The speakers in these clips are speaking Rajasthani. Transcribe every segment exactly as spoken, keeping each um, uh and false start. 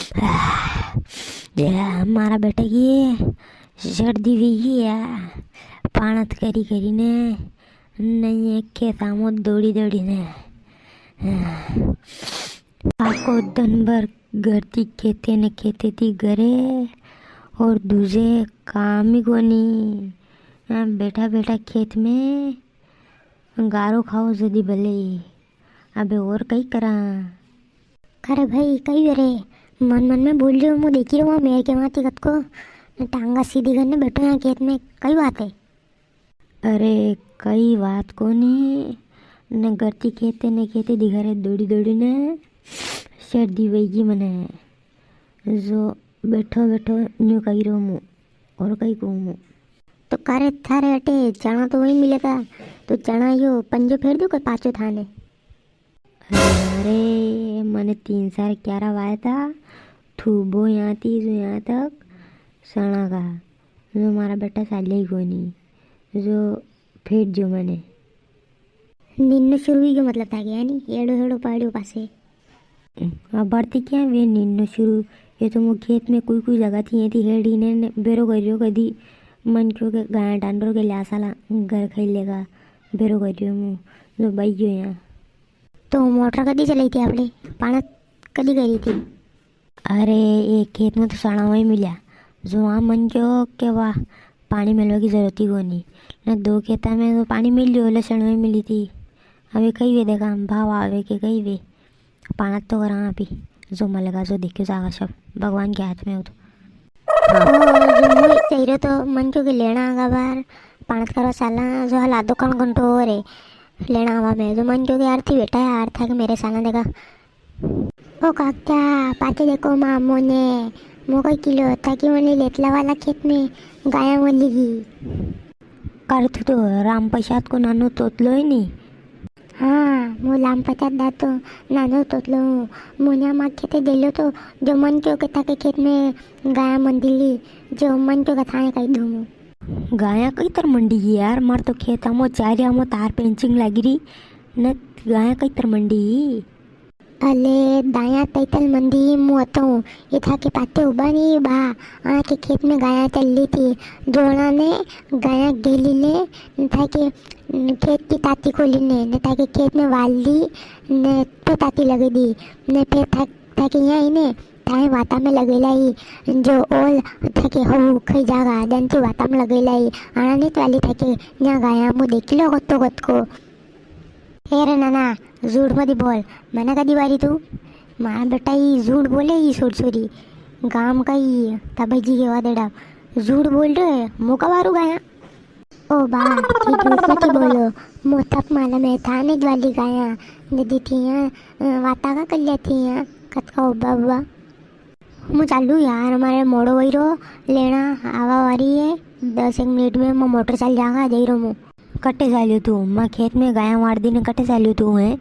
ये मारा बेटा की सर्दी हुई है, पाणत करी करी ने, नहीं खेता मो दौड़ी दौड़ी ने। आको दिन भर घर थी खेते ने खेते थी घरे, और दूजे काम ही कोनी। हाँ, बैठा बैठा खेत में गारो खाओ जदी भले ही। अबे और कई करा? अरे भाई, कई वे रे? मन मन में बोल रही हूँ, मुँह देखी रहो मेरे के माती कत को। न टांगा सीधी करने बैठो यहाँ खेत में, कई बात है? अरे, कई बात कोनी। न गरती खेते न खेते दिखा रे दौड़ी दौड़ी ने सर्दी वही मने। जो बैठो बैठो न्यू कही रो मु, और कई कहूँ मु। तो कारे थारे अटे चणा तो वही मिलेगा, तो चणा यो पंजो फेर दू के पाछो थाने? अरे, मने तीन सार क्यारा वाया था, थूबो यहाँ थी जो यहाँ तक सणा का, जो मारा बेटा साले ही कोनी, जो फेर जो मने। निन्नो शुरू ही गयो मतलब था गया नी, एड़ो हेड़ो पाड़ियो पासे। अब बढ़ती क्या वे निन्नो शुरू, ये तो मो खेत में कोई कोई जगह थी, ये थी हेड़ी ने, ने बेरो करियो कदी, मन क्यों के गाय डांडर के ल्या साला घर खाई लेगा, बेरो करियो मु, जो बाई गयो यहाँ। तो मोटर कदी चलाई थी आपने, पाणत कदी करी थी? अरे, एक खेत में तो सणा वही मिल्या, जो वहाँ मन क्यों के वाह, पानी मिलवा की जरूरत ही कोनी। ने दो खेता में तो पानी मिल लियो, लसण वही मिली थी। अबे कई वे देखा, भाव आवे के कई वे, पाणत तो करा आप ही, जो मलेगा, जो देखियो जागा, सब भगवान के हाथ में हो तो। हाँ। ओ, जो मुई चाहिए तो मन क्यों के लेना आगा बार, पाणत करो साला, जो हाल आधो कण घंटो हो रे, लेना आवा में, जो मन क्यों के यार थी बेटा यार था कि मेरे साला देखा। ओ काका, पाछे देखो मामो ने, मो कोई किलो था कि वने लेतला वाला खेत में गाया वली गई। कर तू तो राम प्रसाद को नानो तोतलो ही नी। हाँ, मो राम प्रसाद दा तो नानो तोतलो हूँ। मुनिया माँ खेते देलो तो जो मन क्यों के थाके खेत में गाया मंदिली, जो मन क्यों के थाने कही दूँ मु। गाया कई तर मंडी गई यार, मार तो खेता मो चारिया मो तार पेंचिंग लागी री, न गाया कई तर मंडी गई। अले दाया तैतल मंदी मु अतो, ये थाके पाते उबा नी बा, आके खेत में गाया चल ली थी, जोना ने गाया गेली ने, न थाके, न खेत की ताती खोली ने, न थाके खेत में वाल दी, ने पे ताती लगे दी, ने पे था-, थाके यहाँ ही ने, थाए वाता में लगे लाई, जो ओल थाके हो खाई जागा, दंती वाता में लगे लाई, आना नी तो वाली थाके यहाँ गाया मु देखी लो गत्तो गत को। ए रे नाना, झूठ मती बोल, मने कदी वारी तू? मारा बेटा ई झूठ बोले ई छोरी छोरी। गाम का ई तबे जी के वादेड़ा। झूठ बोल रहे, मो का वारू गाया। ओ बा, थी झूठ मती बोलो। मो तक मालूम है, थाने ज्वाली गाया। दीदी थी यहाँ, अ, वाता का कल्या थी यहाँ, कतका उब्बा उब्बा। मु चालू यार, मारे मोड़ो वही रो, लेना आवा वारी है, दस एक मिनट में मो मोटर चल जागा, जई रो मु। कटे चाल्यो तू? माँ खेत में गाया मार दी ने कटे चाल्यो तू है?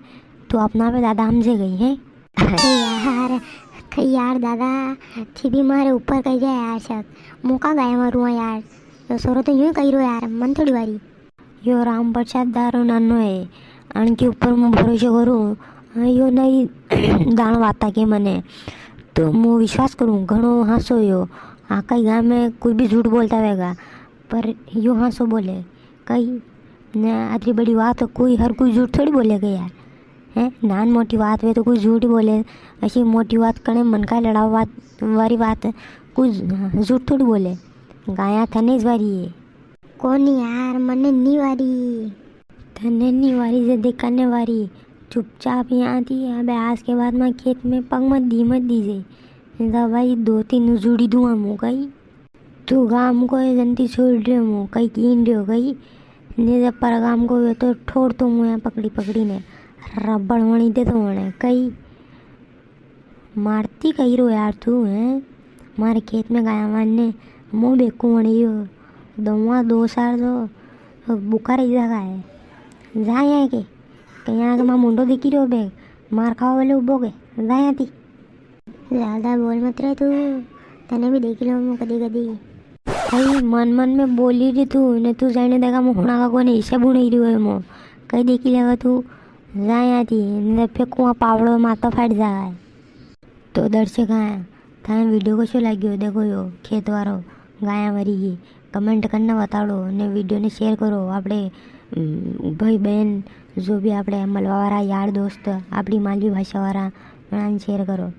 तू अपना पे दादा हमसे गई है। अरे यार, कई यार दादा, थी भी मारे ऊपर कही जाए यार शक। मु का गाया मारूँ यार, तो सोरो तो यूं ही कही रो यार, मन थोड़ी वारी। यो राम प्रसाद दा रो नानो है, अणके ऊपर मु भरोसो करूँ। हाँ, यो नई दाण वाता के मने, तो मु विश्वास करूँ, घणो हासो यो। आका ही गाम में कोई भी झूठ बोलता वेगा, पर यो हासो बोले। कई ने आतरी बड़ी बात, कोई हर कोई झूठ थोड़ी बोलेगा यार। हैं, नान मोटी बात वे तो कोई झूठ ही बोले। ऐसी मोटी बात कणे मन का लड़ावा बात, वारी बात, कोई झूठ थोड़ी बोले। गाया थने ज वारी है। कोनी यार, मने नी वारी। थने नी वारी जे देखा ने वारी। चुपचाप यहाँ थी, अबे आज के बाद माँ खेत में पग मत दी, मत दीजे। नी तो भाई दो तीन उजुड़ी दूँ हम कई। तू गाम को है, जंती छोड़ रहे मु, कई कीन रहे हो कई। नी तो पर गाम को वे तो ठोर तो मु यहाँ पकड़ी पकड़ी ने रबड़ वणी दे तो वणे कई। मारती कही रो यार तू, हैं? मारे खेत में गाया मारने, मु बेकू वणी यो। दवा दो साल तो बुखार ही जगह है। जा यहाँ के, कहीं आके मार मुंडो देखी रहो बे, मार खावा वाले उबो के, जा यहाँ थी। ज्यादा बोल मत रे तू, तने भी देखी लो मु कदी कदी। भाई मन मन में बोली री तू, ने तू जाने देगा मु हुणा का कोने हिस्सा बुने ही रियो है मो। कहीं देखी लेगा तू, जा यहाँ थी, ने फेंकूँ पावड़ो माथा फाट जाए। तो दर्शक हाँ, थाने video कसो लाग्यो? देखो यो खेत वारो गाया वरी की comment करने बताड़ो ने video ने share करो। आपड़े, उम, भाई बहन जो भी आपड़े मलवा वाला यार दोस्त आपड़ी मालवी भाषा वाला उन्हाने share करो।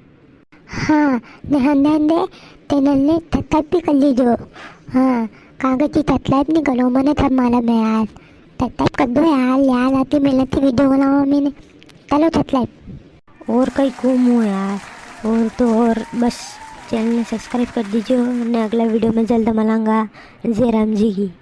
हाँ, ने हंदे हंदे channel ने subscribe भी कर लीजो। हाँ, कागज की subscribe नहीं करो, मने सब मालूम है यार। Subscribe कर दो यार, यार आती मेहनत थी video बनावा मैंने। चलो subscribe। और कई कूं मूं यार, और तो और बस channel ने subscribe कर दीजो, ने अगला video में जल्द मलांगा। जय राम जी की।